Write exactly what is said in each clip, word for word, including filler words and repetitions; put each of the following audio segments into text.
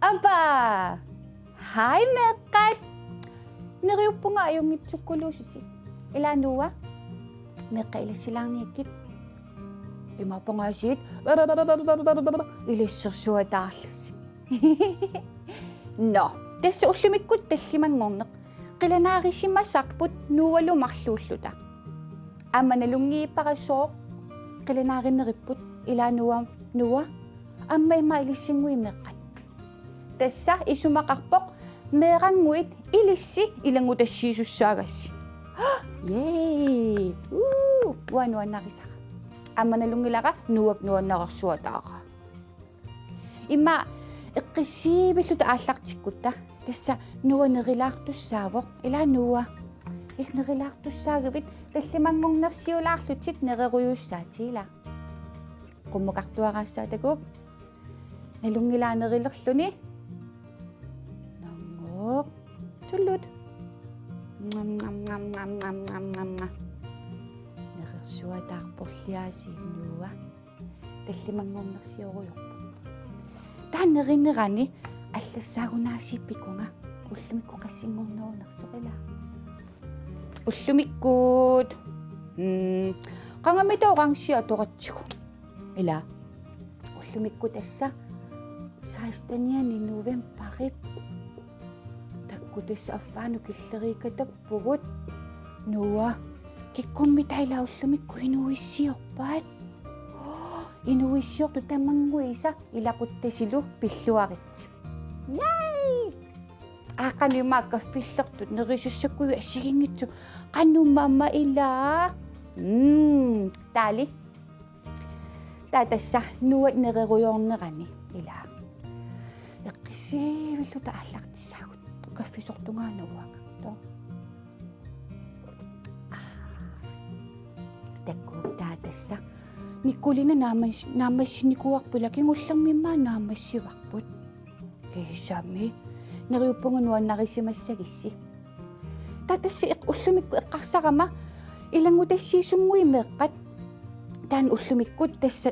Apa! Hej, meeqqat! Neriuppunga ajunngitsukkuluususi. Ilaa, Noah? Meeqqat ilassilaarniakkit. Imaappoq aasiit ilassersuataarlusi. Nå, tassa ullumikkut tallimanngorneq qilanaarisimasarput Noahlu marluulluta. Aamma nalunngilara sooq qilanaarinerippput. Ilaa, Noah, Noah? Aamma ima ilissinnguit meeqqat. Tassa isumaqarpoq meerannguit ilissi ilanngutassiisussaagassi. Yay! Uu, uanga nuannarisara. Aamma nalunngilara Noahp nuannarersuataara. Ima eqqissivilluta aallartikkutta. Tassa Noah nerilaartussaavoq. Ilaa, Noah? Illit nerilaartussaagavit, tallimanngornersiulaarlutit nererujussaatit, ilaa? Qummukartuaraassaaq takuuk. Nalunngilara nerilerluni. Nanngooq. Tulluut. Ngam, ngam, ngam. Nerersuataarporli aasiit, Noah. Tallimanngornersiorujoorpoq. Taava nerinerani allassaagunarsiorpunga ullumikkut qassinngornerunersoq, ilaa? Ullumikkut. Mm, qangamita orange atoratsigu. Ilaa? Ullumikkut tassa sekstenianni novembarip. Takuuk, tassa affaannut killeriikatappugut. Noah, kikkummita ilaa ullumikkut inuuissiorpat? Inuuissiortut tamannguisa ilaquttasilu pilluaritsi. Yay! Aa, qanoq ima kaffillertut nerisassakkuit assigiinngitsut. Qanoq mama, ilaa? Mm, taali. Taava tassa Noah nererujoornerani, ilaa, eqqissivilluta aallartissaagut. Kaffisortungaa Noahga. Too. Aa. Takuuk, taava tassa Nikolina naammas-, naammassinnikuuarput, ilaa, kingullermi immaqa naammassivarput. Kiisami. Neriuppunga nuannarisimassagissi. Taava tassa eq-, ullumikkut eqqarsarama ilanngutassiisunnguit meeqqat, taanna ullumikkut tassa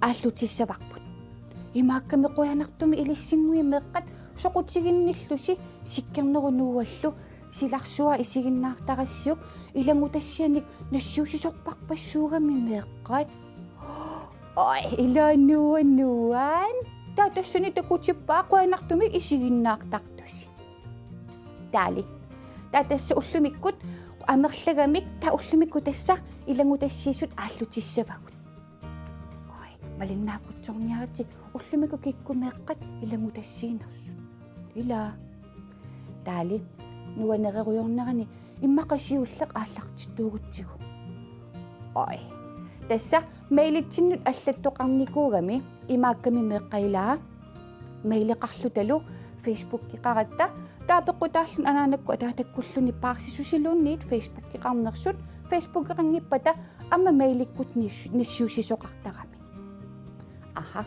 aallutissavarput. Imaakkami qujanartumik ilissinnguit meeqqat, soqutiginnillusi Sikkernerup Noahlu silarsua isiginnaartarassiuk ilanngutassianik nassiussisorpassuugami meeqqat. Oj, ilaa, Noah, nuann'. Taava tassani takutippara qujanartumik isiginnaartartusi. Taali. Taava tassa ullumikkut amerlagamik, taava ullumikkut tassa ilanngutassiisut aallutissavagut. Oj, malinnaakutsorniaritsi ullumikkut kikkut meeqqat ilanngutassiinersut. Ilaa. Taali, Noah nererujoornerani immaqa siulleq aallartittuugutsigu. Oj. Tassa mailitsinnut allattoqarnikuugami, imaakkami meeqqat, ilaa, maileqarlutalu Facebookeqaratta, taava peqqutaalluni anaanakkut ataatakkulluni paarsisusiluunniit Facebookeqarnersut, Facebookeqanngippata aamma mailikkut nas-, nassiussisoqartarami. Aha.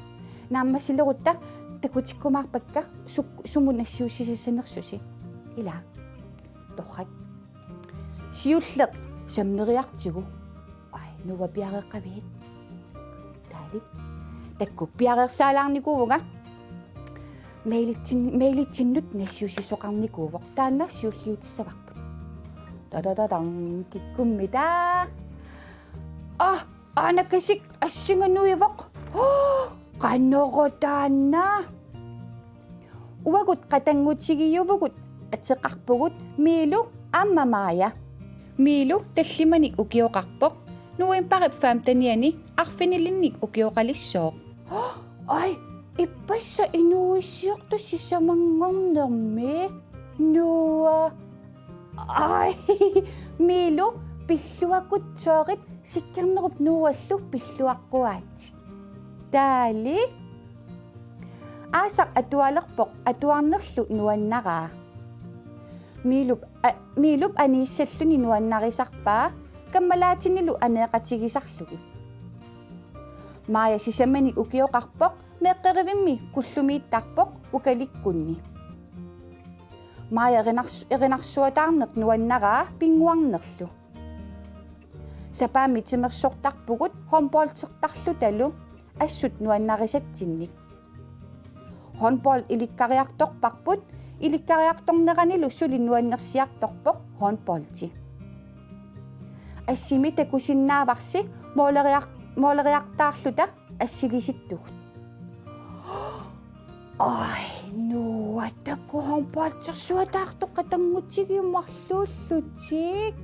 Naammassilerutta takutikkumaarpakka suk-, sumut nassiussisassanersusi. Ilaa. Torrak. Siulleq sammeriartigu. Oj, Noah, piareeqqavit? Taali. Takuuk, piareersaalaarnikuuvunga. Mailitsin-, mailitsinnut nassiussisoqarnikuuvoq. Taanna siulliutissavarput. Tadadadang, kikkummita. Aa, aanakasik assinga nuivoq. Qanoq taanna? Uagut qatanngutigiuvugut ateqarpugut Miilu aamma Maaja. Miilu tallimanik ukioqarpoq, novembarip femtenianni arfinilinnik ukioqalissooq. Oj, ippassaq inuuissiortoq sisamanngornermi. Noah. Oj, Miilu pilluakkut toorit Sikkernerup Noahlu pilluaqquaatsit. Taali. Aasaq atualerpoq, atuarnerlu nuannaraa. Miilup, a, Miilup aniissalluni nuannarisarpaa, kammalaatinilu aneeqatigisarlugit. Maja sisamanik ukioqarpoq, meeqqerivimmi kullumiittarpoq ukalikkunni. Maja erinars-, erinarsuataarneq nuannaraa pinnguarnerlu. Sapaammi timersortarpugut håndboldertarlutalu assut nuannarisatsinnik. Håndbold ilikkariartorparput, ilikkariartorneranilu suli nuannersiartorpoq håndboldi. Assimi takusinnaavarsi måleriar-, måleriartaarluta assilisittugut. Aj, Noah, takuuk håndboldersuataartoq qatanngutigiuk marluullutik.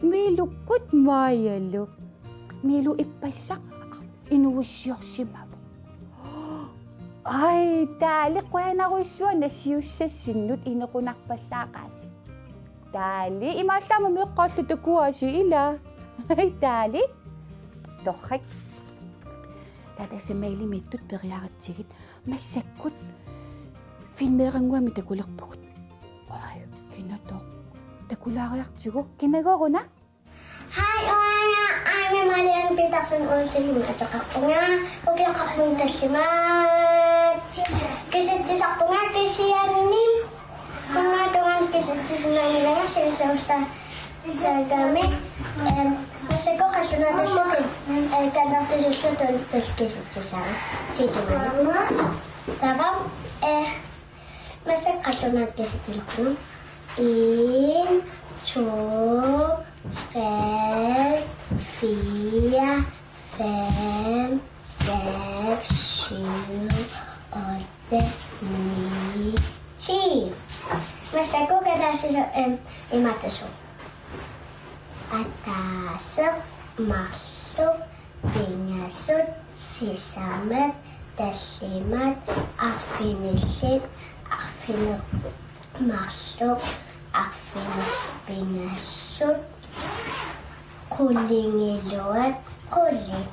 Miilukkut Majallu. Miilu ippassaq inuuissiorsimavoq. Aj, taali qujanarujussuaq nassiussassinnut, inequnarpallaaqaasi. Taali, imaallaat aamma meeqqaallu takuaasi, ilaa. Aj, taali. Torrak. Taava tassa mailimiittut periaratsigit massakkut filmeerannguamik takulerpugut. Aj, kinatoq. Takulaariartigu. Kinagooruna? Hej, uanga Aimi Marianne Petersen Olsenimik ateqarpunga. Ukioqarlunga tallimaat. Kisitsisarpunga kisianni. Uanga tungaanut kisitsisinnaanngilanga siusiulla saagami. Em, massakkut qallunaatullu, eh, kalaallisullu tun-, tun-, kisitsisara. Tiitungaani. Taava, eh, massakkut qallunaatut kisitsilerpunga. En, to, tre, fire, fem, seks, syv, otte, ni, ti. Massakkut kalaallisut, em, imaattoq. Ataaseq, marluk, pingasut, sisamat, tallimat, arfinillit, arfineq-marluk, arfineq-pingasut, qulingiluat, qulit.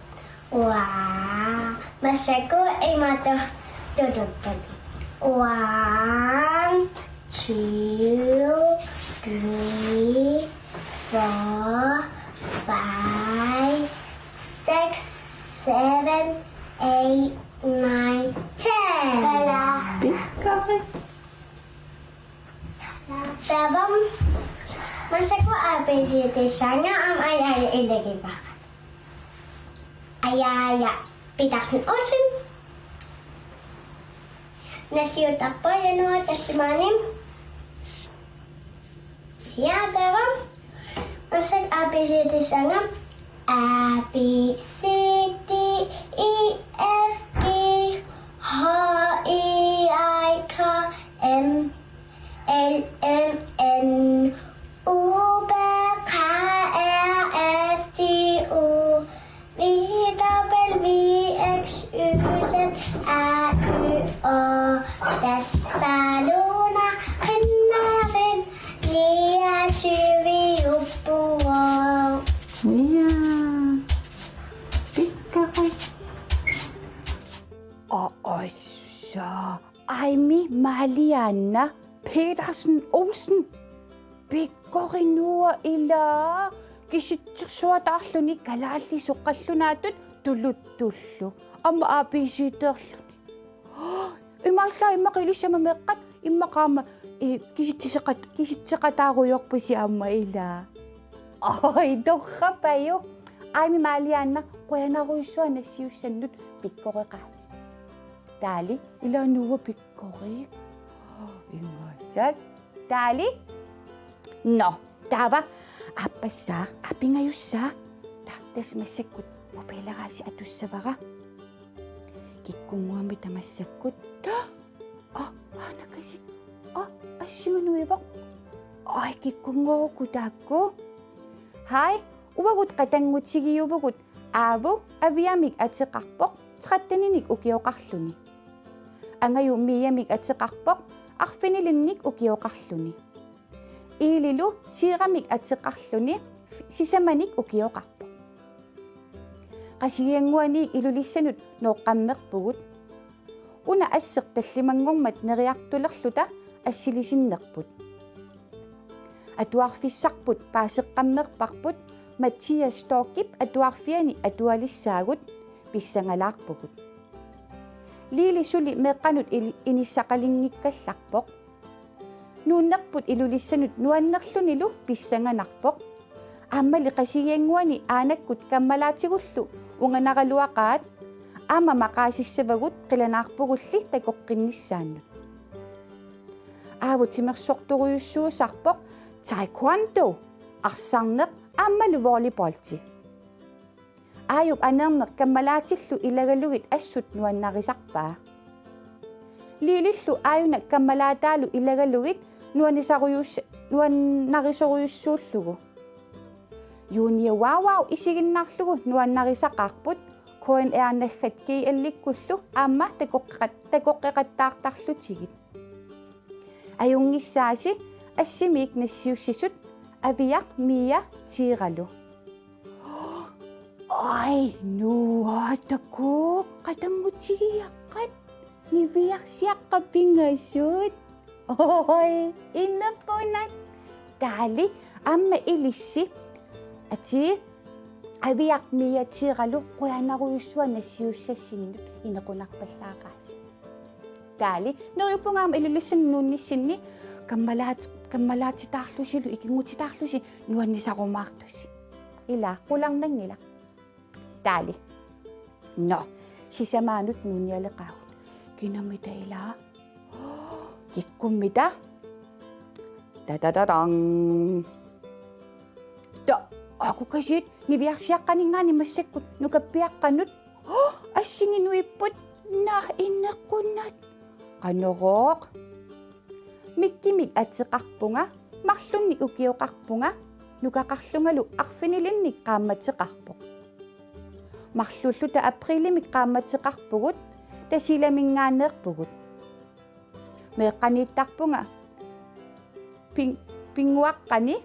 Uaa, massakkut imaattoq tulupput. One, two, three, four, five, six, seven, eight, nine, ten. Kalaa. Pikkori. Taava massakkut A B C-tissaanga aamma Aja, Aja ilagivara. Aja, Aja Petersen Olsen. Nassiuttarpoq januar tallimaanni. Ja, taava massakkut A B C-tissaanga. A, B, C, D, E, F, G, H, I, I, K, M, L, M, N, O, P, Q, R, S, T, U, V, W, X, Y, Z, A, Ø, Å. Tassa Luna Qinnaarit niogtyve-uppugut. Ja. Pikkori. Og også Aimi Marianne Petersen Olsen. Pikkori Noah, ilaa. Kisitsersuataarluni kalaallisut qallunaatut tuluttullu. Aamma A B C-teerluni. Imaallaat immaqa ilissi aamma meeqqat, immaqa aamma, eh, kisitsiseqat-, kisitseqataarujoorpusi aamma, ilaa. Oj, torrapajuk. Aimi Marianne, qujanarujussuaq nassiussannut, pikkoreqaatit. Taali, ilaa Noah pikkorik. Ingasak. Taali. Nå, taava aappassaa, aa, pingajussaa. Taava tassa massakkut mobiileraasi atussavara. Kikkunnguamik tamassakkut. Aa, aa, nakasi. Aa, assinga nuivoq. Aa, kikkunngooruku taakku. Hej, uagut qatanngutigiuvugut. Aavu Aviamik ateqarpoq, tretteninik ukioqarluni. Angaju Miamik ateqarpoq, arfinilinnik ukioqarluni. Iililu Tiiramik ateqarluni, f-, sisamanik ukioqarpoq. Qasigiannguani Ilulissanut nooqqammerpugut. Una asseq tallimanngormat neriartulerluta assilisinnerput. Atuarfissarput paaseqqammerparput Mathias Storchip atuarfiani atualissaagut, pissangalaarpugut. Lili suli meeqqanut il-, inissaqalinngikkallarpoq. Nuunnerput Ilulissanut nuannerlunilu pissanganarpoq. Aammali Qasigiannguani aanakkut kammalaatigullu unganaraluaqaat, aamma maqaasissavagut qilanaarpugulli takoqqinnissaannut. Aavut timersortorujussuusarpoq taekwondo, arsarneq aammalu volleyballi. Aajup aneerneq kammalaatillu ilagalugit assut nuannarisarpaa. Lilillu aajuna kammalaataalu ilagalugit nuannisarujus-, nuannarisorujussuullugu. Junia Wawau isiginnaarlugu nuannarisaqaarput K N R naggat G L-ikkullu aamma takoqqeqat-, takoqqeqattaartarlutigit. Ajunngissaasi assimiik nassiussisut Aviaq Mia Tiiralu. Oj, Noah, takuuk qatanngutigiaqqat, niviarsiaqqat pingasut. Oj, inequnaq. Taali, aamma ilissi. Atii, Aviaq Mia Tiiralu, qujanarujussuaq nassiussassinnut, inequnarpallaaqaasi. Taali, neriuppunga aamma Ilulissanut nuunnissinni kammalaat-, kammalaatitaarlusilu ikinngutitaarlusi nuannisarumaartusi. Ila, qularnanngilaq. Taali. Nå, sisamaanut nuunnialeqaagut. Kinamita ila? Kikkummita? Tatatadang. Ta, akukasiit, niviarsiaqqaninngaanniit massakkut nukappiaqqanut. Assigiinnguipput, naa inequnaq. Qanorooq? Mikkimik ateqarpunga, marlunnik ukioqarpunga, nukaqarlungalu arfinilinnik qaammateqarpoq. Marluulluta aprilimik qaammateqarpugut, Tasiilaminngaanneerpugut. Meeqqaniittarpunga pin-, pinnguaqqani,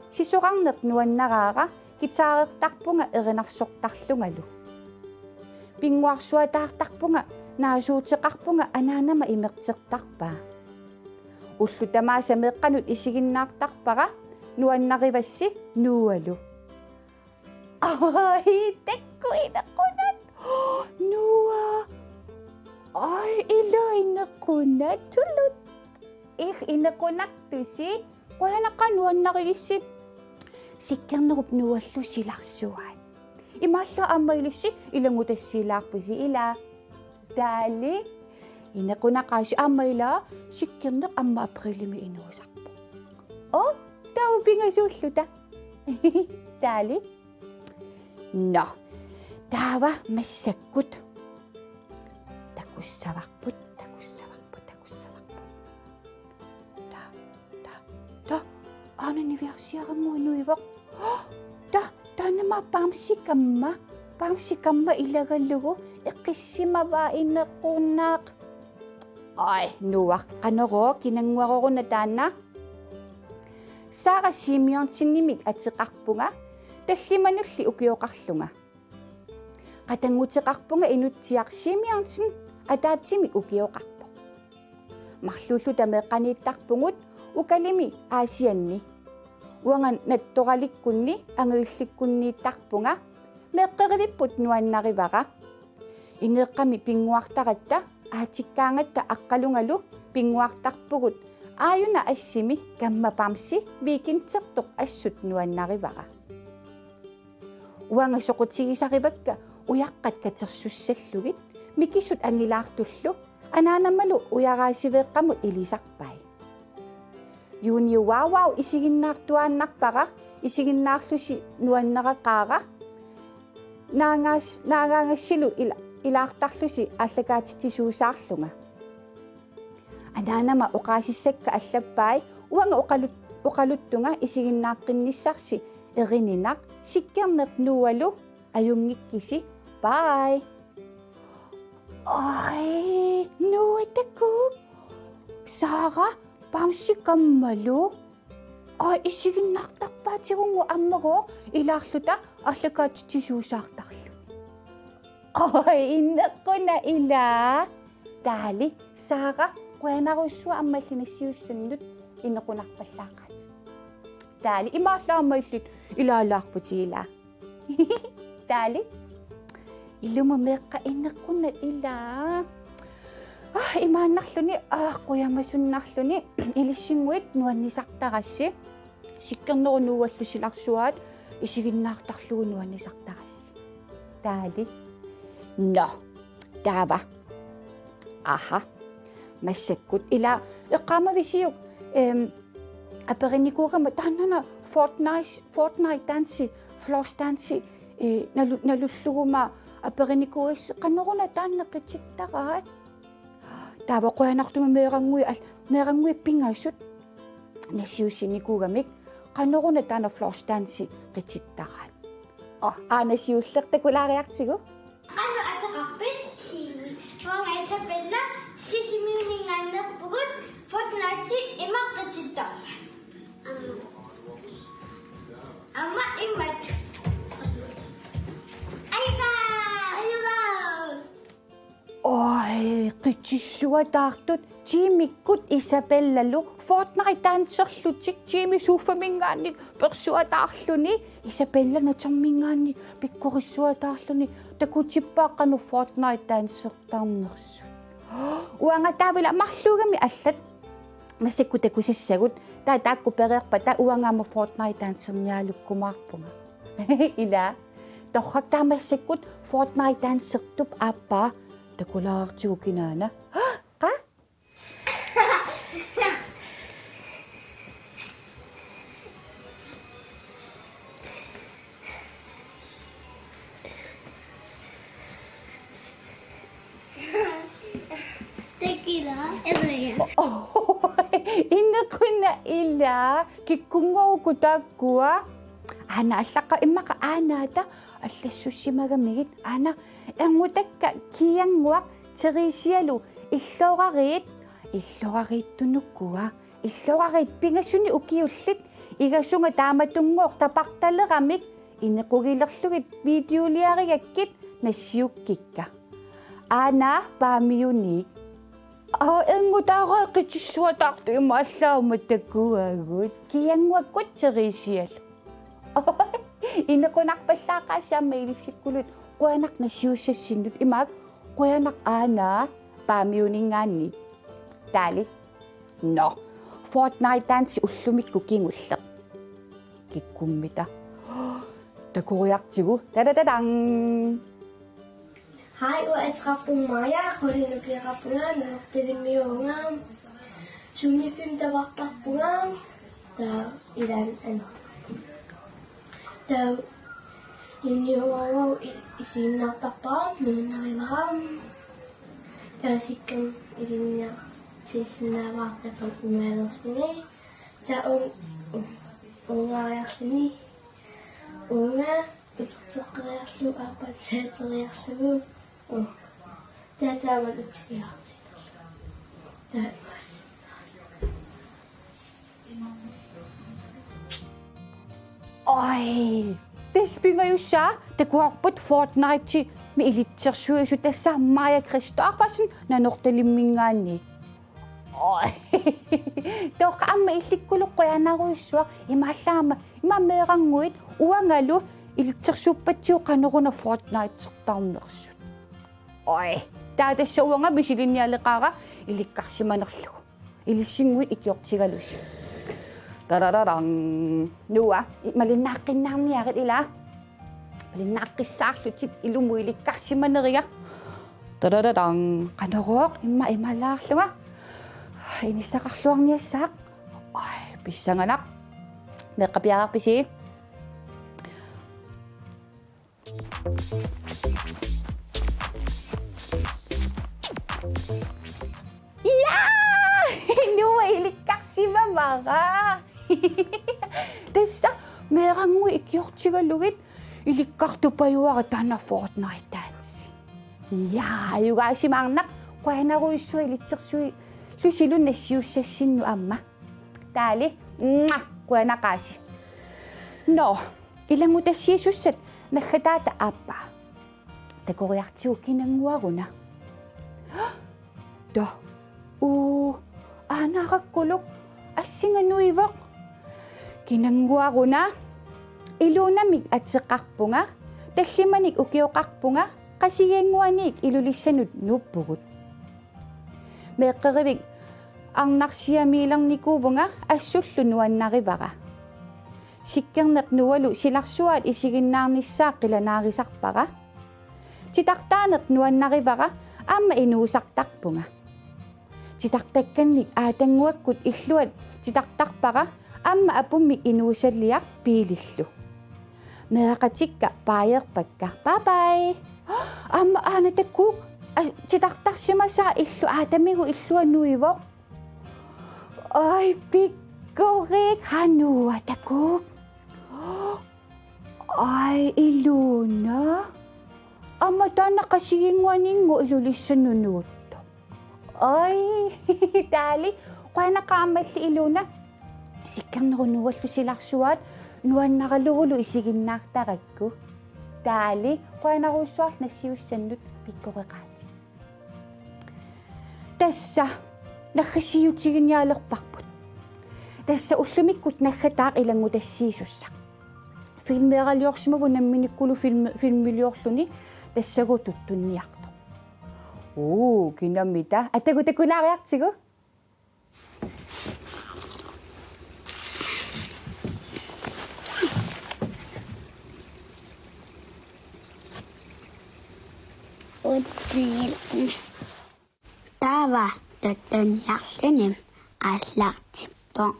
sisorarneq nuannaraara, guitarertarpunga erinarsortarlungalu. Pinnguarsuataartarpunga, naasuuteqarpunga anaanama imertertarpaa. Ullut tamaasa meeqqanut isiginnaartarpara, nuannarivassi Noahlu. Oj, takuuk inequnaq. Noah. Oj, ila inequnaq. Tulut. Ih, inequnartusi. Qujanaq nuannarigissi. Sikkernerup Noahlu silarsuaat. Imaallaat aamma ilissi ilanngutassiilaarpusi ila. Taali. Inequnaqaasi aamma ila, Sikkerneq aamma aprilimi inuusarpoq. Oo, taava pingasuulluta. Taali. Nå. Taava massakkut. Takussavarput, takussavarput, takussavarput. Ta, ta, ta. Aana niviarsiarannguaq nuivoq. Ta, taanna aamma bamsikamma. Bamsikamma ilagalugu eqissimavaa inequnaq. Oj, Noah, qanorooq kinannguaroruna taanna? Sara Simeonsenimik ateqarpunga, tallimanulli ukioqarlunga. Qatannguteqarpunga Inutsiaq Simeonsen, ataatsimik ukioqarpoq. Marluulluta meeqqaniittarpugut Ukalimi Aasianni. Uanga nattoralikkunni angajullikkunniittarpunga, meeqqerivipput nuannarivara. Ineeqqami pinnguartaratta aatikkaangatta aqqalungalu pinnguartarpugut, aajuna assimi kamma bamsi weekendertoq assut nuannarivara. Uanga soqutigisarivakka ujaqqat katersussallugit, mikisut angilaartullu, anaanamalu ujaraasiveeqqamut ilisarpai. Juuni Wawau isiginnaartuaannarpara, isiginnaarlusi nuannaraqaara, naagaas-, naagaangassilu ila-, ilaartarlusi aallakaatitsisuusaarlunga. Anaanama oqaasissakka allappai, uanga oqalut-, oqaluttunga isiginnaaqqinnissaasi erininaq, Sikkerneq Noahlu ajunngikkisi. Bye. Oj, Noah takuuk. Sara, bamsikammalu. Oj, isiginnaartarpaatigut ammagooq ilaarluta aallakaatitsisuusaartarluni. Oj, inequnaq ila. Taali, Sara, qujanarujussuaq aamma illit nassiussannut, inequnarpallaaqaat. Taali imaallaamma illit ilaalaarputit ilaa. Taali. Ilumut meeqqat inequnat ilaa. Ah, imaannarluni, ah, qujamasunnarluni ilissinnguit nuannisartarassi. Sikkernerup nuuallu silarsuaat isiginnaartarlugu nuannisartarassi. Taali. Nå. Taava. Aha. Massakkut ilaa eqqaamavisiuk, em, aperinikuugama taanna Fortnite, Fortnite dansi, floss dansi, eh, nalu-, nalulluguma aperinikuugassi qanoruna taanna qitittaraat. Taava qujanartumik meerannguit al-, meerannguit pingasut nassiussinikuugamik qanoruna taanna floss dansi qitittaraat. Oh, aana siulleq takulaariartigu. Qanoq ateqarpit? Uanga Isabella, Sisimiuninngaanneerpugut, Fortnite ima qitittarpa? Aamma imatut. Ajugaa! Ajugaa! Oj, qitsissuataartut, Jimikkut Isabellalu Fortnite danserlutik, Jimi sofaminngaanniit persuataarluni, Isabella naterminngaanniit pikkorissuataarluni, takutippaa qanoq Fortnite dansertarnersut. Uanga taava ilaa marluugamik allat massakkut takusassagut, taava taakku pereerpata uanga aamma Fortnite dansernialukkumaarpunga. Ilaa. Torrak, taava massakkut Fortnite dansertup aappaa takulaartigu kinaana. Qaa? Takula, eria. Inequnaq ilaa, kikkunnguuku taakkua. Aana allaqqavoq, immaqa aanaata allassussimagamigit. Aana, erngutakka Kiannguaq Teresialu illorariit, illorariittunukua, illorariit pingasunik ukiullit, igasunga taamatunngooq tapartaleramik, inequgilerlugit videoliarigakkit nassiukkikka. Aana Paamiuniik. Aa, erngutaa qitsissuataartut imaallaat aamma takuagut. Kiannguakkut Teresialu. Inequnarpallaaqaasi aamma ilissikkuluit, qujanaq nassiussassinnut, imaak qujanaq Aana Paamiuninngaanniit. Taali. Nå. Fortnite dansi ullumikkut kingulleq. Kikkummita? Takoriartigu. Tadadadang. Hej, uanga ateqarpunga Maja, qulinukiaqarpunga, Nanortalimmiuuvunga, sumiiffimmi tapartarpunga, taava ilaanni aneqarpunga. Taava inuuguuvoq i-, isiginnaartarpara, nuannarivara. Taava Sikkerneq ilinniartissinnaavarput tappavunga imaalersuni. Taava un-, un-, ungaariarluni. Uunga uterteqqeriarlugu aappaa teateriarlugu. Uu. Taava taamatut atsigiartiinnarlugu. Taava imaassinnaavoq. Oj. Tassa pingajussaa takuarput Fortnite-imi ilitsersuisut, tassa Maja Christoffersen Nanortalimminngaanniit. Oj. Tooq aamma illikkulu qujanarujussuaq, imaallaat aamma, ima meerannguit uangalu ilitsersuuppatsigut qanoruna Fortnite-ertarnersut. Oj. Taava tassa uanga misilinnialeqaara ilikkarsimanerlugu. Ilissinnguit ikiortigalusi. Tarararang. Noah, i-, malinnaaqqinnaarniarit ilaa. Malinnaaqqissaarlutit ilumut ilikkarsimaneriga. Tadadadang. Qanorooq, imma imalaarlunga. Inissaqarluarniassaaq. Oj, pissanganaq. Meeqqat piareerpisi? Ja! Noah ilikkarsimamara. Tassa meerannguit ikiortigalugit ilikkartupajuara taanna Fortnite dansi. Ja, ajugaasimaarnaq, qujanarujussuaq ilitsersuillusilu nassiussassinnut aamma. Taali, mua, qujanaqaasi. Nå, ilanngutassiisussat naggataata aappaa. Takoriartigu kinannguaruna. Taava. Uu, Aanarakkuluk assinga nuivoq. Kinannguaruna? Ilunamik ateqarpunga, tallimanik ukioqarpunga, Qasigiannguaniit Ilulissanut nuuppugut. Meeqqerivik arnarsiamiilernikuuvunga, assullu nuannarivara. Sikkerneq Noahlu silarsuaat isiginnaarnissaa qilanaarisarpara. Titartaaneq nuannarivara, aamma inuusartarpunga. Titartakkannik aatannguakkut illuat titartarpara, aamma apummik inuusaliaq Biilillu. Meeraqatikka paajeerpakka. Bye bye. Aamma aana takuuk, as-, titartarsimasaa illu aatamigut illua nuivoq. Ai, pikkorik, ha Noah takuuk. Ai, Iluna. Aamma taanna Qasigiannguaninnguaq Ilulissanut nuuttoq. Ai, taali, qujanaq aammalli Iluna. Sikkernerup Noahlu silarsuaat nuannaralugulu isiginnaartarakku. Taali, qujanarujussuarlu nassiussannut, pikkoreqaatit. Tassa naggasiutiginialerparput. Tassa ullumikkut naggataaq ilanngutassiisussaq. Filmeeraliorsimavoq namminikkulu film-, filmiliorluni, tassagu tuttunniartoq. Uu, kinamita. Atagu takulaariartigu. Utsiil. Taava tuttunniarluni aallartippoq.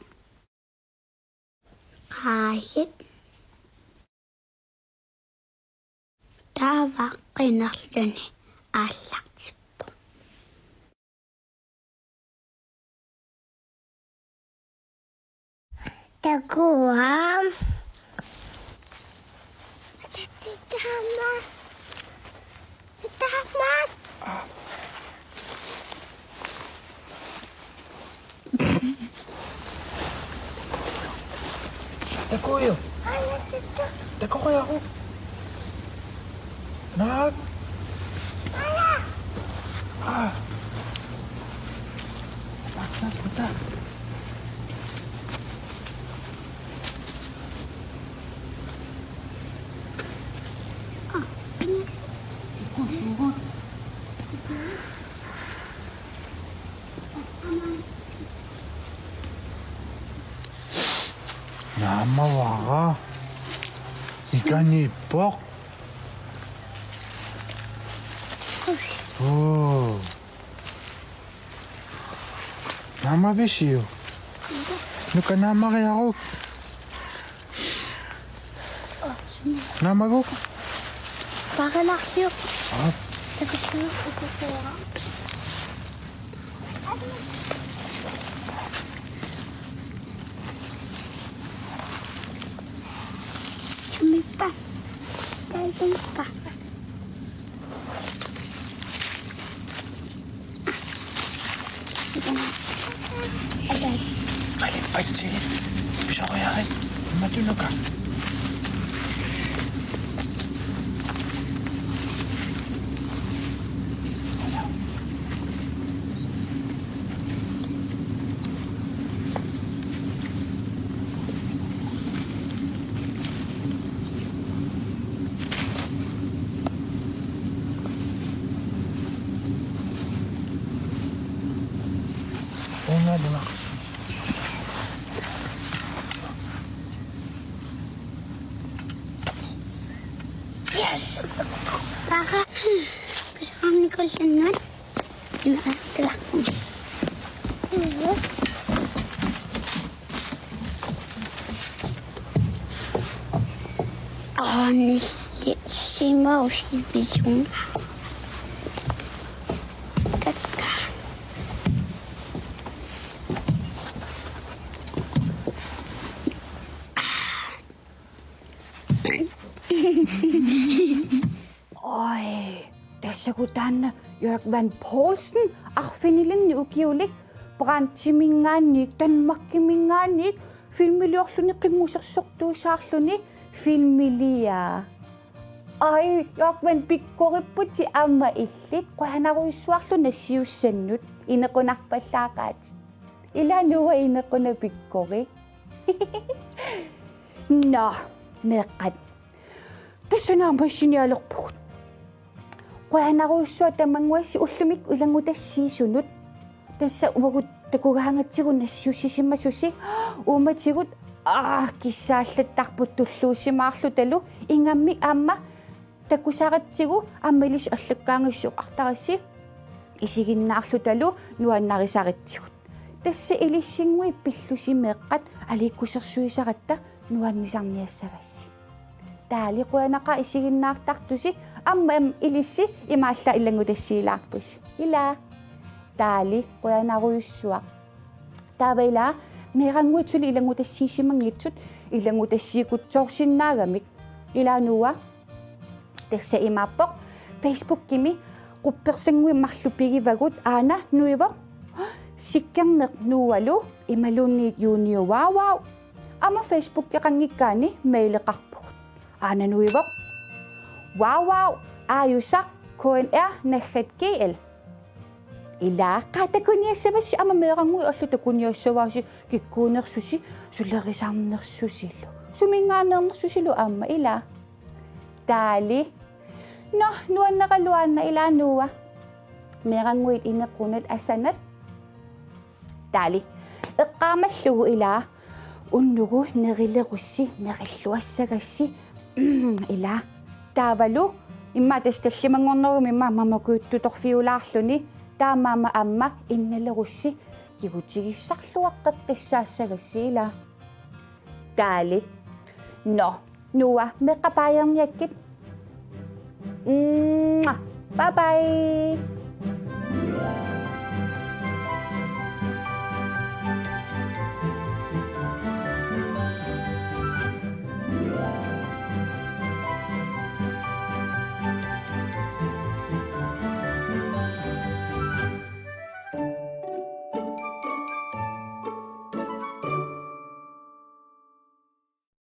Qaajit. Taava qinerluni aallartippoq. Takua. Taama. Taama. Takuyo. Takuyo. Nak. Ah. Tak, tak, tak. Naamavara. Ikaniippoq. Oo. Naamavisiuk? Nuka naamariaruk. Naamaguk? Paranarsiuk. Aa. Takusiuk ukukua. Sumippa. Taippa. Qalipatsigit. Pisariarit. Matunuka. Una dua. Yes. Taqa. Kusaanni kullannut. Aani simausi pisun. Kakka. Oi, tassagu taanna Jörg Van Poulsen, arfinilinnik ukiulik, Brandtiminngaanniit, Danmarkiminngaanniit, filmiliorluni qimussersortuusaarluni, filmiliaa. Ai, Jörg Van, pikkoripputit aamma illit, qujanarujussuarlu nassiussannut, inequnarpallaaqaatit. Ila Noah inequnaq pikkorik. Nå, meeqqat. Tassa naammassinialerpugut. Qujanarujussuaq tamannguassi ullumi ilanngutassiisunut. Tassa uagut takugaangatsigu nassiussisimasusi. Uummatigut aa kissaallattarput tulluusimaarlutalu ingammik aamma takusaratsigu aamma ilissi allakkaangassuartarassi isiginnaarlutalu nuannarisaratsigut. Tassa ilissinnguit pillusi meeqqat aliikkusersuisaratta nuannisarniassagassi. Taali qujanaqaaq isiginnaartartusi aamma ilissi imaallaat ilanngutassiilaarpusi. Ila. Taali qujanarujussuaq. Taava ila meerannguit suli ilanngutassiisimanngitsut ilanngutassiikutsoorsinnaagamik. Ila Noah. Tassa imaappoq Facebookimi quppersannguit marluk pigivagut aana nuivoq Sikkerneq Noahlu imaluunniit Junior Wow Wow. Aamma Facebookeqanngikkaanni maileqarpugut. Aana nuivoq wow wow aajusaq K N R naggat G L. Ila qaa takuniassavassi aamma meerannguit allat takuniassavaasi kikkuunersusi sulerisarnersusilu. Suminngaanneernersusilu aamma ila. Taali. Nå, nuanneraluaanna ila Noah. Meerannguit inequnat asanat. Taali. Eqqaamallugu ila unnugu nerilerussi nerilluassagassi. Mm, ila. Taavalu immaqa tassa tallimanngornerugami immaqa mamakujuttutorfiulaarluni taamaammat aamma innalerussi kigutigissarluaqqeqqissaassagassi ila. Taali. Nå, Noah meeqqat baajerniakkit. Mwah. Bye bye.